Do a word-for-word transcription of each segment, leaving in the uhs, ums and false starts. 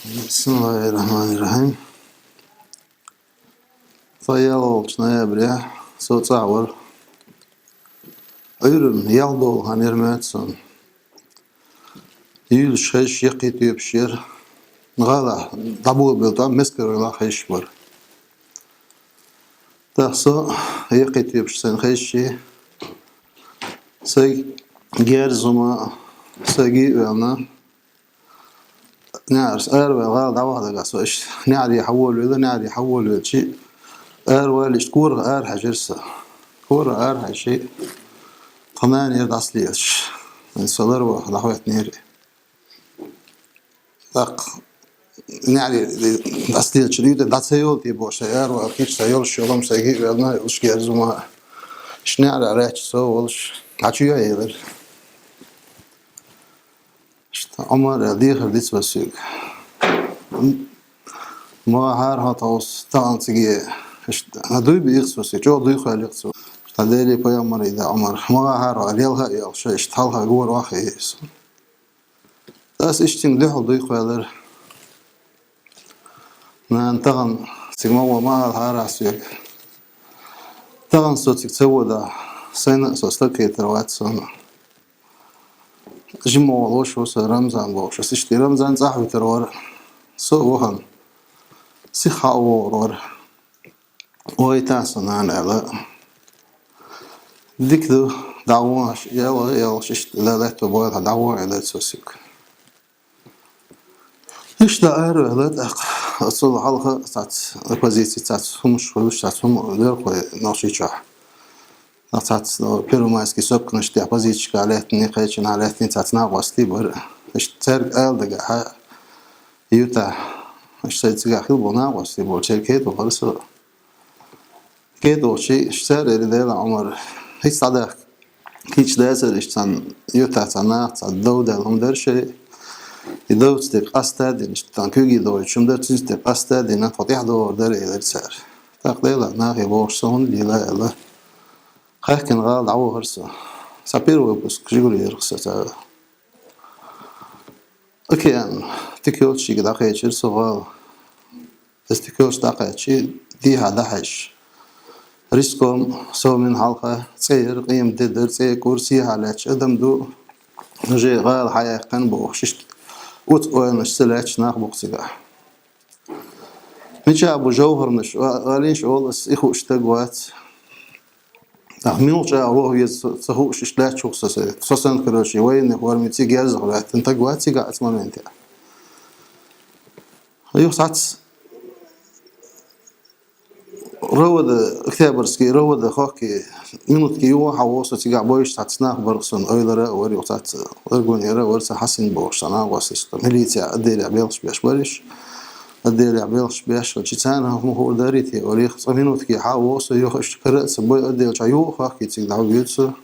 بسم الله الرحمن الرحيم. Тха ялхолчу ноябре со цӀахь вара. Ӏуьйранна ялхболу хан яра моьтту суна. Юьйлуш хезаш яккхий тоьпаш яра. ГӀалахь дӀаболабелла тӀом мискаройла хезаш бара. ТӀаккха со яккхий тоьпаш сайна хезча, сайга герз хӀума, сайга а ваьлла, неӀарш араваьлла гӀала дӀаваха дагахь со иштта неӀаре хьаволавелла, неӀаре хьаволавелча, араваьлла иштта корах арахьаьжира со. Корах арахьаьжча, тхан нана яра дӀасалелаш. Со ларваха дӀахӀоьттинера. ТӀаккха неӀаре дӀасалелачун юьтӀа дӀа ца йолу те бохуш, сан араваьлла кийча сан йолуш йолу хӀума сайга а ваьлла, йолуш герз хӀума. Иштта неӀарехь лаьтташ со волуш, дӀа чу йо элира. Иштта Ӏумар аьлла дехар дира цо соьга. Ма хьара хьо тховса тахана циге, иштта, хьан дуй биъира цо соьга, чӀогӀа дуй кхоьллира цо. Иштта Деле пайхамаре да Ӏумар. Ма хьара хьо лелха а йолуш, иштта хьалха гора ваххе иза. Ас иштта цуьнга дуьхьал дуй кхоьллира. Нана, тахана цига ма гӀо, ма ала хьара соьга. Тахана со цига ца водахь, сайна а со стаг хетар вац суна. Жима волуш ву со Рамзан бохуш. Ас иштта Рамзан цӀахь вуьтур вара. Со а вахана, сиха хьа а вогӀур вара. Вай тан со нана аьлла. Дика ду, дӀагӀо аша, ялла, яллаш иштта лаьтто бойла, дӀагӀо аьлла цо соьга. Иштта араваьлла тӀаккха. Оцул хьалха цац оппозици, цац хӀумаш хуьлуш, цац хӀума лоьрхой Нохчийчохь. Цац, ну, первомайский сопканаш тӀехь позицешка лаьттина, кхечанхьа лаьттина цац накъостий бара. Иштта цаьрга ала дагахь, юьтахь, иштта сайн цигахь хилла болу накъостий болу, церан кето хилла со. Кето вахчий, иштта цара элира, Дела Ӏумар, хӀинца дӀадахка кийча дацара иштта цхьана юьтахь цхьа нах, цхьа дов даьлла хӀума дара шайн. И довца дерг къаста а дина, иштта цхьана куьйге догӀуьйтуш хӀума дара, цуьнца дерг къаста а дина, тхо тӀаьхьа догӀур дара элира цара. ТӀаккха Дела нахе бохуш со хӀунда лела аьлла. Хаьхкина гӀала дӀавахара со. Сан первый выпуск Жигули яра со цара. Океан, тика йолчу шига дӀакхечира со гӀала. Аса тика йолчу дӀакхаьччи, дехьа дӀахьаьжча. Риском, совмин хьалха, цӀе яра, къемат де дара, цӀе кӀура, сехьа лаьтташ адам ду, уже гӀала хьаяьккхина бохуш, иштта оцу ойланаш ца лаьтташ нах бу-кх цигахь. Мичахь бу жовхӀарнаш, а-, алийша олу ас, и хууш стаг вац. Ахь муьлхачу агӀор ваха веза ца хууш, иштта лаьтташ ву-кх со, со санна, короче, военный форме цига герзах лаьттина стаг вац цигахь оцу моментехь. Юха цхьацца РОВД, Октябрьский РОВД хӀокху минутки юха хьан ву со цигахь, бойуш цхьацца нах бара-кх суна, ойлара а вара, юха цхьацца аргонера а вара, сан хьасина бохуш, сан накъосташца, милицехь отделехь белхаш беш бара уьш. Отделехь белхаш беш, чи царна хӀума хуур дарий те олий, цкъа минутки хьан а ву со, юха иштта кара а ца бой, отдел чохь юха хӀокху цига дӀавоьду со.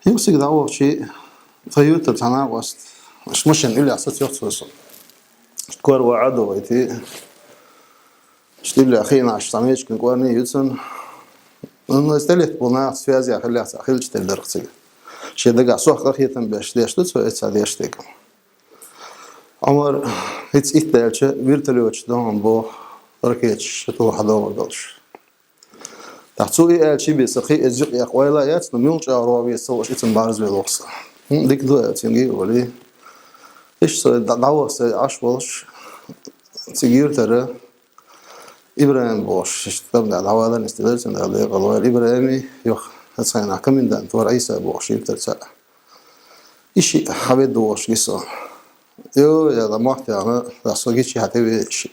Юха цига дӀавахчий, тхан юьртара цхьа накъост, иштта машина уьллехь сацайо-кх цо со. Иштта кор ван Ӏа а дохуьйтий. Иштта уьллехь хиъна Ӏаш цхьа мечиган кӀорни ю цуьнан. Ну, иза тӀелетта болу нахаца связехь хиллехь, цхьа хилча тера дара-кх цига. Шен дагахь сох къахетам беш деш ду цо, эццахь деш дерг. Ӏумар, хӀинца итт даьлча, вертолеташ дохьун боху, ракеташ тӀе хьадогӀур долуш. ТӀаккха цо и аьлча, бен сан кхин а иза юкъа яккха ойла а яц, но муьлхачу агӀор ван веза ца хууш, и цунна бӀарзвелла ву-кх со. ХӀун, дика ду, аьлла цуьнга а олий. Иштта со дӀа-, дӀаваха сан Ӏаш волуш, цига юьртара ИбрахӀим бохуш, иштта тӀамда дӀаваларна, иза тӀедара цуьнан, Дала декъал войла, ИбрахӀими, юха, оцу хенахь комендант вара Ӏийса бохуш, юьртара цхьаъ. И шиъ хьан ведда вохуш гира со. Йо, аьлла, мохь а тоьхна, со гича хьан тӀевеъча шиъ.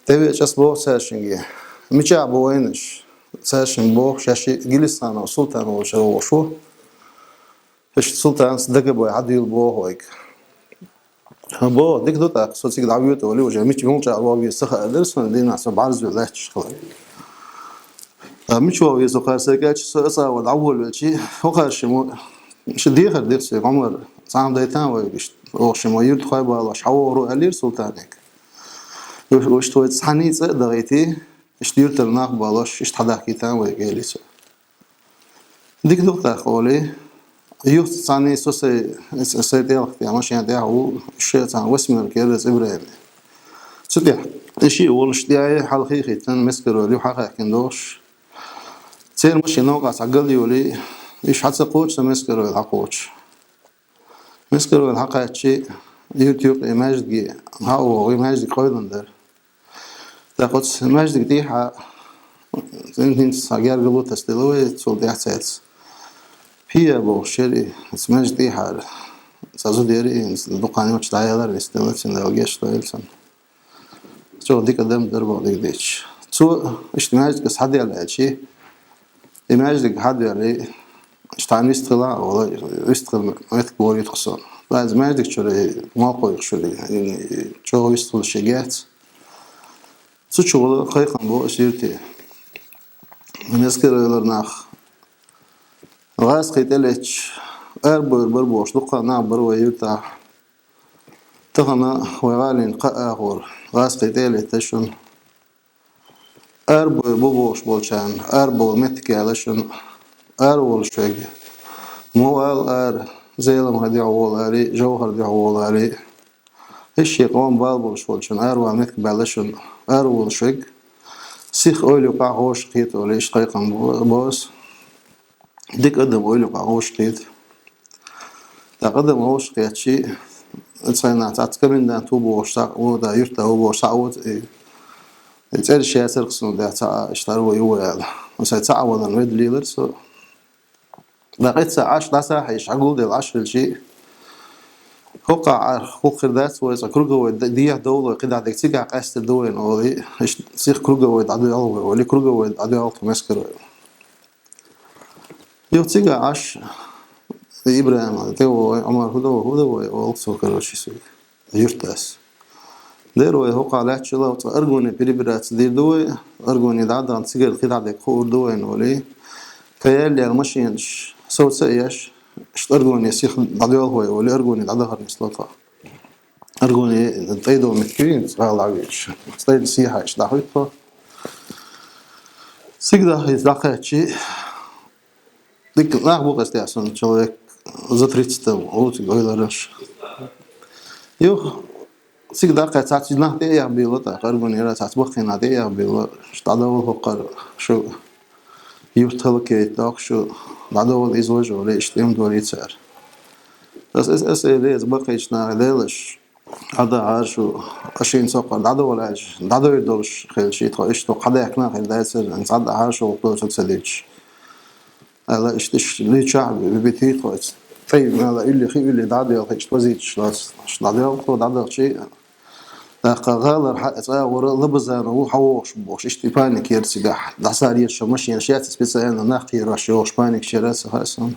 ТӀевеъча ас боху цаьршинга: «Мичахь бу вайнаш?» Цаьршимма боху, шаьш Гилисханов Султан волчу вогӀуш ву. Иштта Султанца дагабой хьадуьйла боху вайга. Боху, дика ду тӀаккха, со цига дӀавоьду олий, уже мича муьлхачу агӀор ван веза ца хаьара дара суна, дийнахь со бӀарзвелла лаьтташ хилар. Ткъа мича ван веза хӀокхара сан кӀелча, со оцу агӀор дӀаволавелчий, хӀокхара шимма, ша дехар дира соьга, Ӏумар, цхьаьна дайтан вайга иштта, оха шимма юьртахой балош, хьан вогӀур ву аьллера Султанега. Уьш, уьш вай цхьаьний цӀа а дахийтий, иштта юьртара нах балош, иштта хьадахкийтан вайга элий со. Дика ду тӀаккха олий, Юхца цхьанне со сай, сай тӀехьа машен тӀехьа ву, шеца восьмерка яр из ИбрахӀима. Цу тӀехьа и шиъ волуш тӀехьа хьалхе а хӀиттина, мискаро юха хьахаьхкина дохуш. Церан машен новкъахь цхьа гал йолий, уьш хьа ца кхочу, сан мискаро хьакхочу. Мискаро хьакхаьччи, юьртан юккъе маьждиге хьа а вогӀий, маьждиг къойлан дара. ТӀаккха оцу маьждиг тӀехьа, хӀинца цхьа гергарло тасделла вай, цул тӀаьхьа цаьрца. Пия бохуш яра и, оцу маьждиг тӀехьара. Цхьа зуда яра и, хӀинца дукха йолчу дӀаялар, вистина, цуьнан Дала гечдойла цунна. Цо дика адам дара боху дика дийцча. Цо, иштта маьждига схьаделла аьлчи, и маьждиг хьадоьлли, иштта хьан вистхила а волу, вистхила меттиг бора ю тхо сон. Ткъа иза маьждиг чуьра, и молхо юхуш чуьра, и, и чӀогӀа вистхила ши герц. Цу чу волу кхайкхам бо аса юьрте. Мискаро йолу нах. ГӀазкхий тӀелетташ, арабевр бара бохуш, дуккха а нах бара вай юьртахь. Тахана вай гӀалина кхаа агӀор гӀазкхий тӀелетта шуна. Арабевр бу бохуш болчарна арабовла меттиг яьлла шуна. Ара волуш верг. Ма вала ара, Зелимхара дуьхьа волу ари, Жовхара дуьхьа волу ари. Иштта шен къоман бала болуш волчун араван меттиг баьлла шуна, ара волуш верг. Сиха ойла юкъахь вовшах кхета олий, иштта кхайкхам бо аса. Дика адам ойла юкъахь вовшах кхета. ТӀаккха адам вовшах кхетчи, цхьана цхьацца комендант ву бохуш схьа а ву, да, юьртахь ву бохуш схьа а ву, и, и цӀераш яцара суна, да, цхьа а иштта хӀара ву ю аьлла. Сайн цхьаъ а валарна ведда лелара со. ТӀаккха эцца Ӏаш дӀасахьийша, хьагулделла Ӏаш хилчи, хӀокхахь Ӏарх хӀокху хир дац вай, цкъа круговой д-, дехьа довлой, кхидӀа дерг цигахь къаьстар ду вайна олий, иштта сиха круговой дӀадоьлху вай олий, круговой дӀадоьлху тхо мискаро. Юха цигахь Ӏаш, ИбрахӀима, тӀе вогӀий, Ӏумар, хӀун до вай, хӀун до вай, олу цо, короче, соьга. Юьртас. Дера вай хӀокхахь лаьтташ хилла, цкъа Аргуне перебираться дийр ду вай, Аргуне дӀадахана цигара кхидӀа дерг хуур ду вайна олий. Кхин яьлла яьлла машенаш совца а еш, иштта Аргуне сиха дӀадоьлху вай олий, Аргуне дӀадахар нисло тхо. Аргуне тӀе долу меттиг ю, цкъа дӀавоьдуш. ТӀе сехьа иштта дӀахуьйту тхо. Цига дӀахица дӀакхаьччи, дика нах бу-кх аса тӀехь суна, человек за тридцать там, гӀо цига ойлараш. Юха, цига дӀакхаьчча, цхьацца нах тӀе а яхбелла, тӀаккха Аргуне яра цхьацца баккхий нах тӀе а яхбелла, дӀадовла хӀокхара шу юрт хӀаллакьяйта доккху шу, дӀадовла иза важа олий, иштта тӀемадорий цара. Аса, аса, аса элира иза баккхийчу нахе, делаш, дӀадахьара шу, аш шина цхьа кхара дӀадовла аьлча, дӀадовла долуш хилча, тхо иштта хьадаьккхина а хир дацара, цхьа дахьара шу гӀуллакх ца дича. Аьлла, иштта, иштта лийчахь битий тхо, тӀе, аьлла, уьллий хи, уьллий дӀадоьлху, иштта позицеш лаца, дӀадоьлху тхо, дӀадахчий. ТӀаккха гӀалара хьа-, цӀа а вара Лабазанов ву хьавогӀуш бохуш, иштта и паника яра цигахь, дӀасареша машенаш яц, специально нах кхерош йогӀуш паникаш яра, ца хаьа суна.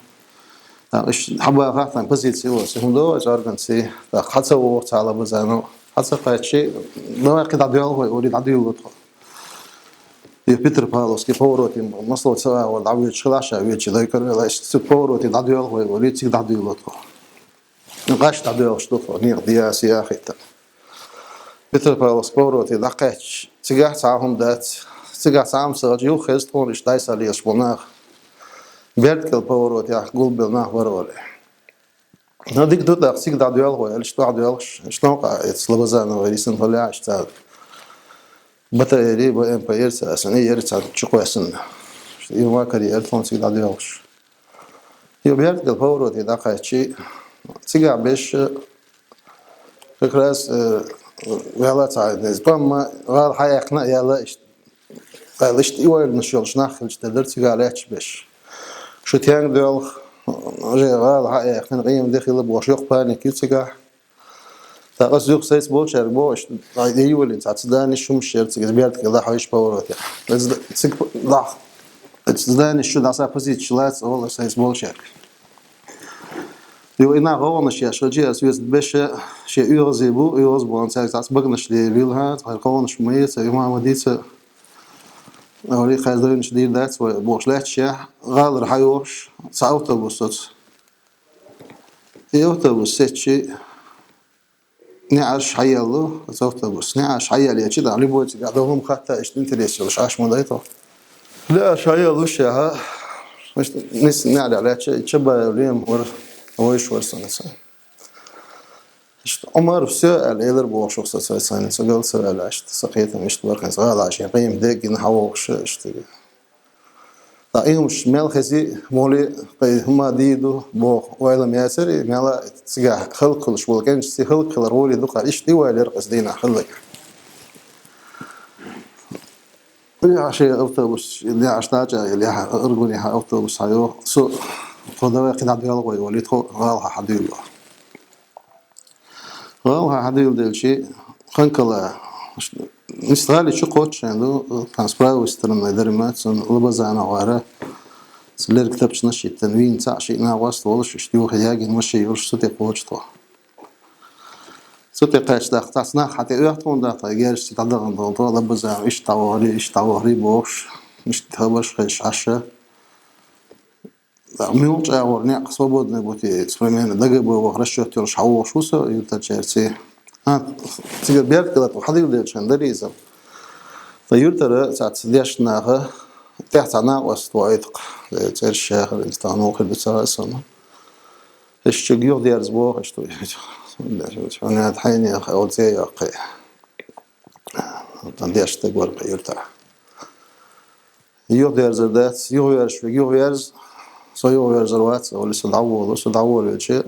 ТӀаккха иштта хьабахахь тхан позици лоцу, хӀун до вай цӀорганций? ТӀаккха хьа ца вогӀу цхьа Лабазанов, хьа ца кхаьччи, давай кхин дӀадоьлху вай, олий, дӀадуьйлало тхо. И Петропавловский повороте масло ца агӀор дӀавоьдуш хилахь ша, веача дайкар вела, иштта цу повороте дӀадоьлху вай, олий, цига дӀадуьйлало тхо. ГӀаш дӀадоьлхуш ду тхо, некъа дӀаяса яхийта. Петропавловск повороте дӀакхаьчча, цигахь цхьа а хӀума дац. Цигахь цхьа а хӀума ца хилча, юха хеза тхуна иштта дӀасалелаш болу нах. Бердкъел поворотехь гулбелла нах бара олий. Но дика ду тӀаккха, цига дӀадоьлху вай, аьлла, иштта дӀадоьлхуш, иштта новкъа эцу Лабазанов вай, исана хила яхьаш цара. БТР-и, БМП-р цара, сан и яра цара чукхоьссина. И ма карий, аьлла, тхуна цига дӀадоьлхуш. Юха Бердкъел повороте дӀакхаьччи, цигахь беш, как раз, э, ваьлла цхьа а деза. Тхо-м гӀала хьаэккхина а яьлла, иштта, аьлла, иштта и ойланаш йолуш нах хилча дара цигахь лаьтташ беш. Шу тенга доьлху, же гӀала хьаэккхина, къемат де хилла бохуш, йоккха паника ю цигахь. ТӀаккха аса юха сайца болчаьрга боху, иштта, ай, де йолийна цхьацца зданеш, хӀумаш яра цига, иза Бердкъел дӀахьоьжуш повороте. Иза д-, цига дӀа-, иза зданеш чу дӀаса позицеш лаца олу сайца болчаьрга. Юха и нах гӀовгӀанаш еш хилча, аса веза беша, шен оьгӀазе бу, оьгӀаз бу, цаьрга цхьацца баганаш лелийла, хӀа, цхьа гӀовгӀанаш ма яц, и ма ма дийца. Олий, кхаьрдойнаш дийр дац вай, бохуш лаьтташ яхь, гӀалара хьайохуш, цхьа автобус соцу. И автобус сецчи, неӀарш хьаеллу, оцу автобус. НеӀарш хьаеллачи, да, любой цигахь дан хӀума хатта, иштта интерес йолуш, Ӏаш ма дай тхо. НеӀарш хьаеллуш яхьа, Иштта нис-, наӀарехь лаьтташ, Чабаев Лема вара, вайша вара сан ца. Иштта Ӏумар, всё, аьлла, элира бохуш ву со цо, цхьана ца гал ца ваьлла, иштта сан кхетам иштта вара, хӀинца гӀала шен къемат де гина хьавогӀуш, иштта. Ткъа уьш мел хези, моли, кхин хӀума дийр ду боху ойла ма яцара, мела цигахь хӀаллакьхуьлуш волу кӀентий хӀаллакьхилар гӀоле ду-кх, иштта и ойла яра-кх иза дийнахь хилларг. Яхьа шен автобус, яхьа штача, яхьа Аргунехьа автобус хьайо, со, тхо давай кхин дӀадоьлху вай олий, тхо гӀалахьа хьадуьйло. ГӀалахьа хьадуьйладелчи, Ханкала, нисдали чу кхоччуш ду, тхан с правой стороны дара ма, цунна Лабазанов вара, цу лерг тапчанаш йиттина, вийна цхьаъ шиъ накъост волуш, иштта юха ягина машен йолуш цу тӀе кхочу тхо. Цу тӀе кхаьчча, тӀаккха цхьацца нах хьан тӀе оьху тхуна, тӀаккха герзашца дӀадахана долу тхо, Лабазанов, иштта дӀавахарий, иштта дӀавахарий бохуш, иштта хабарш хезаш Ӏаш. Муьлхачу агӀор некъ свободный бути, примерно, ДГБ ваха расчет йолуш хьавогӀуш ву со юьртарчаьрца. А, цигара Бердкала тхо хьадуьйладелча хьан дара иза. Ткъа юьртара цхьацца дешна наха, тӀехь цхьа накъост ву Ӏайтакх, цӀераш яхар, иза тахана вохур ду ца хаьа суна. Иштта чуьга юхадерза боху, иштта ву. Хьуна хьайнеха, оцу цӀе йоккхий. Тхан деш стаг вара кхин юьртахь. Юхадерзар дац, юхаверзаш верг юхаверза, со юхаверзар вац, олий, со дӀаволу, со дӀаволавелча,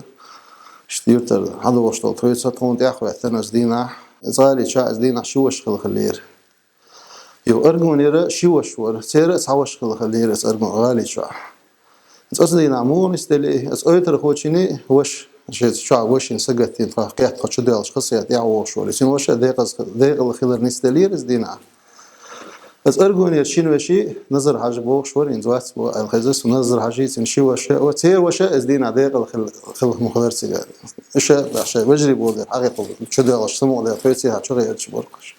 иштта юьртара хьадогӀуш долу тхоьца тхуна тӀехь а хӀоьттина аса дийнахь, цӀа а лийча, аса дийнахь ши ваша хилла хиллера. Юха Аргунера ши ваша вара, церан а цхьа ваша хилла хиллера аса Аргун гӀали чохь. Аса дийнахь муха нисделира, аса ойтархочуьнан ваша, шеца чохь вашина сагатдина тхо, кхетта тхо чудоьллуш, хасетта тӀехь вогӀуш вара. Цуьнан ваша декъаза-, декъала хилар нисделира аса дийнахь. Аса Аргунера шина вешин Назар-Хьаьжа бохуш вара, хӀинца вац боху аьлла хезира суна, Назар-Хьаьжа, цуьнан ши ваша, ва церан ваша аса дийнахь декъала хилла, хилла ма хиллара цигахь. Уьш а, шайн вежарий болу дела, хьагӀ кхулла чудоьллуш, самукъадаьлла, тхоьцехьа чу гӀерташ бара-кх уьш.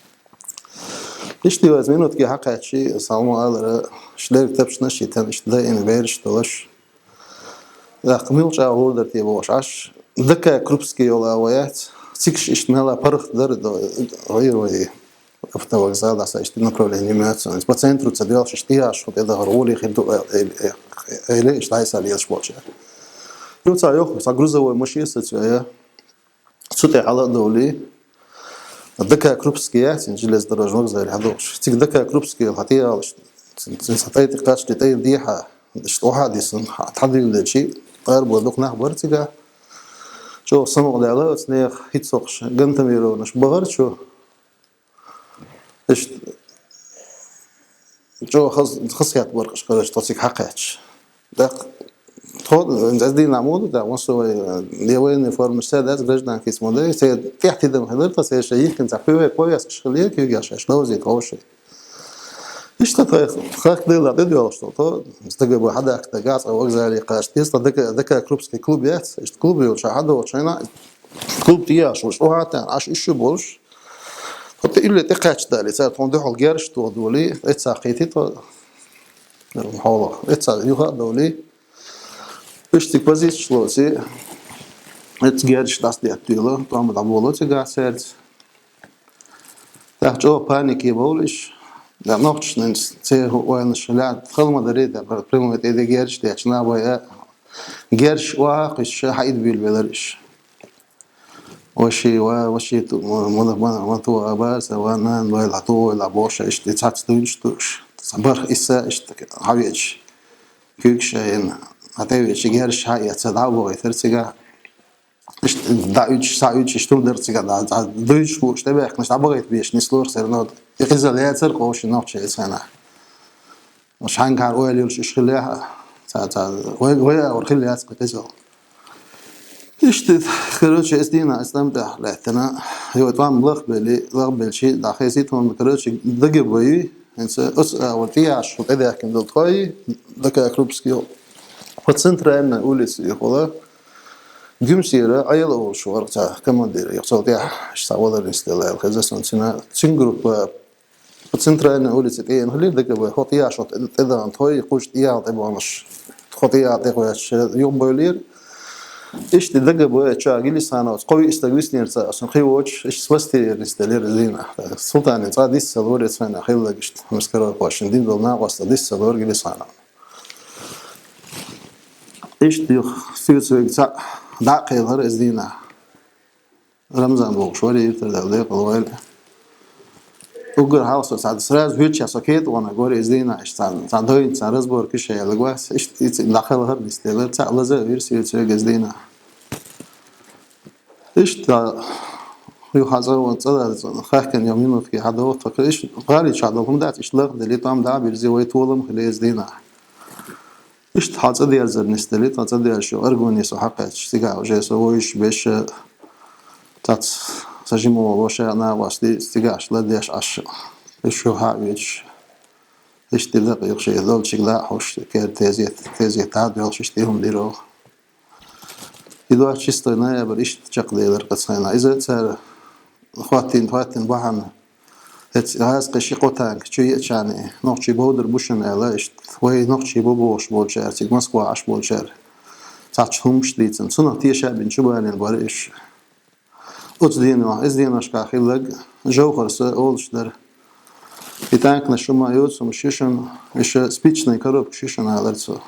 Иштта вай минутке хьакхаьчча, Салмон алара, иштта лерг тапчанаш йиттина, иштта дайина бераш долуш. ТӀаккха муьлхачу агӀор дара те бохуш Ӏаш, ДК Крупский йолу агӀо яц, цигахь иштта мелла паргӀат дара, до-, гӀийр вай автовокзал, даса иштта направление моьтту, по центру ца доьлхуш, иштта тӀехьашха тӀедахар гӀоле хир ду, э, э, э, иштта дӀасалелаш болчара. Ю ца йоху, ца грузовой машина сацвея. Цу тӀе хьала а довлий, ДК Крупский яц, железнодорожный вокзале хьадогӀуш. Цига ДК Крупский хьан тӀе ялаш, цин, цин сан тӀай тӀе кхаччале тӀай дехьа, иштта охьа а дисина, хьа-, хьадуьйладелчи, арабо дукха нах бара цигахь. ЧӀогӀа самукъадаьлла оцу нехан хӀинца хӀокхуш гантамированаш бахара чу. Иштта чӀогӀа хаз-, хазахетта бара-кх уьш, короче, тхо цига хьакхаьчча. ТӀаккха тхо, аса дийнахь муха ду, тӀаккха массо вай, э, я военный форма, ша дац, гражданский смотри, церан тӀехь тидам хилира, тхо церан шайн йихкина цхьа пове-, повесткаш хилира, куьйгаш шаьш ловзийта ховший. Иштта тхо хахка дела тӀедоьлхуш долу, тхо стага бу хьадахка дага, цкъа вокзале кхача деза, тхо ДК, ДК Крупский клуб яц, иштта клуб йолчохь хьадогӀучу хенахь, клуб тӀехьашха уьш охьа а таьӀна, Ӏаш уьш ю болуш, тхо тӀе уьлле тӀекхаьчча дале, цара тхуна дуьхьал герзаш тоха долий, эццахь кхийти тхо, хьолах, эццахь юха а довлий. Уьш цига позицеш лоций, эццахь герзаш дӀасадеттийла, тӀом дӀаболо цигахь цаьрца. ТӀаккха чӀогӀа панике бовлу уьш. ТӀаккха нохчашна церан хӀу ойланаш лаьа, хала ма дарий, тӀаккха прямой тӀе де герзаш детташ нах бай а, герзаш охьа а кхуьссуш, хьаийда буьйлабелира уьш. Ваши, ва, ваши, ту-, ма, ма, ма, ма, ту, а, баса, ва, нан, вайла, ту, вайла, боша, иштта, цхьацца дуьйцуш ду уьш. Цхьа барх исса, иштта, хьавеача. Куьйгаш а йина, хьан тӀе веача, герзаш хьа а эцна, дӀа а бохуьйтура цигахь. Иштта, дӀа уьдуш, схьа уьдуш, иштта хӀума дара цигахь, дӀа, дӀа дуьйцуш бу уьш, тӀебаьхкинарш, дӀабахийта безаш нислора, все равно. И къизал яцара кху шина нохчийн эцхенахь. Шайгахьара ойла йолуш уьш хилла яхьа, ца, ца, вай, вай а вара хилла яц кху къизал. Иштта, короче, эс дийна, эс тӀам тӀехь лаьттина, йо, тӀом лахбелли, лахбелчи, дӀахезийта хӀума, короче, дага бой, хӀинца, ас, а, вот, тӀехьашха тӀедаьхкина долу тхой, ДК Крупский, по центральной улице юхула, Гуьмсера Ӏела олуш вара цхьа командир, юха цул тӀехь, иштта цхьа валар нисделла аьлла хеза сан цуьнан, цуьнан группа, По центральной улице тӀеэна хилира ДКБ, хӀо тӀеяхьаш, хӀо тӀе-, тӀедахана тхой, кхуза тӀеяхьа тӀебаханаш. ХӀо тӀеяхьа тӀекхоьссича, юхабевллера. Иштта ДКБ чохь Гилисхановца кхо виъ стаг виснера цхьа, аса кхин воцуш, иштта спасти яр нисделира зина. Султанан цкъа диссал вара, цхьана хилла иштта, маскировкаш дина долу накъост диссал вара Гилисханов. Иштта юха соьца вайга цхьаъ дӀа а кхелхьара иза дийнахьа. Рамзан бохуш вара, юьртара Дала декъала войла. Уггар хьалха со цхьа сразу вичча со кетӀонаг вара иза дийнахьа, иштта цхьа, цхьа дойнца, цхьа разборка йиш яьллаг вац, иштта и цӀи дӀакхелхьара нисделира, цхьаъ лаза а вира соьца вайга иза дийнахьа. Иштта юха цӀа ван цӀа дац, хаьхкина йолу минутки хьадогӀу тхо, иштта гӀаричахь долу хӀума дац, иштта лахделла, тӀом дӀа а бирзи, вай толам хила иза дийнахьа. Иштта хьал цӀа дерзар нисделла, тхан цӀа дерзаш йолу аргуни со хьакхаьчча, цигахь уже со вовшаш беш, цац сан жима волу ваша а, накъост а, цигахь ладеш Ӏаш, уьш юха а оьцуш. Иштта дакъа юха шайх долчуьнга дӀа а хьош, кер тезет, тезет дӀа а доьлхуш, иштта и хӀума дира оха. И двадцать шестой ноябрь иштта чекхделира кхин цхьа хенахь. Иза цара хӀоттийна, хӀоттийна бахьана, хӀетта гӀазкхи ши-кхо танк чу еачарна, нохчий бовдар бу шуна аьлла, иштта вай нохчий бу бохуш болчара, цига Москва Ӏаш болчара, цхьацца хӀуманаш дийцина. Цунах теша а бина чубалийна бара уьш. Оцу деношкахь, иза деношкахь хилларг Жовхарса олуш дара. И танкаш шу ма йоцу хӀумаш ю шуна, иша спичный коробкаш ю шуна, алара цо.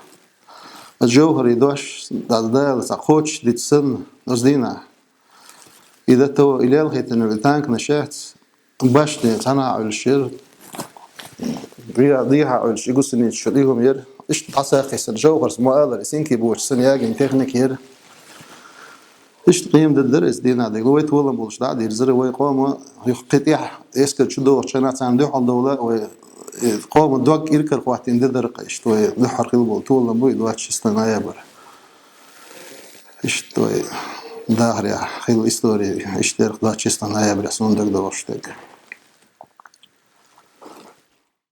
Оцу Жовхаран дош, Дала цхьа кхочуш дитта санна, оцу дийнахь. И дато, и лелхийтина и танкаш яц, башни цхьанхьа Ӏуьллуш яра, дехьа Ӏуьллуш и гусеница чу и хӀума яра. Иштта дӀасакхиссина Жовхарс ма аллара, и синкий боча санна ягийна техника яра. Иштта къемат дара иза дийнахь дерг. Вай толам болуш дӀа а дирзира, вай къоман юха кхин тӀехь эскар чу дохучу хенахь царна дуьхьал довла, вай, э, къоман дог иракарахӀоттийна де дара-кх иштта, вай дуьххьара хилла болу толам бу и двадцать шестой ноябрь. Иштта вай дахарехь хилла истори, иштта дара-кх двадцать шестой ноябрь суна дагадогӀуш дерг.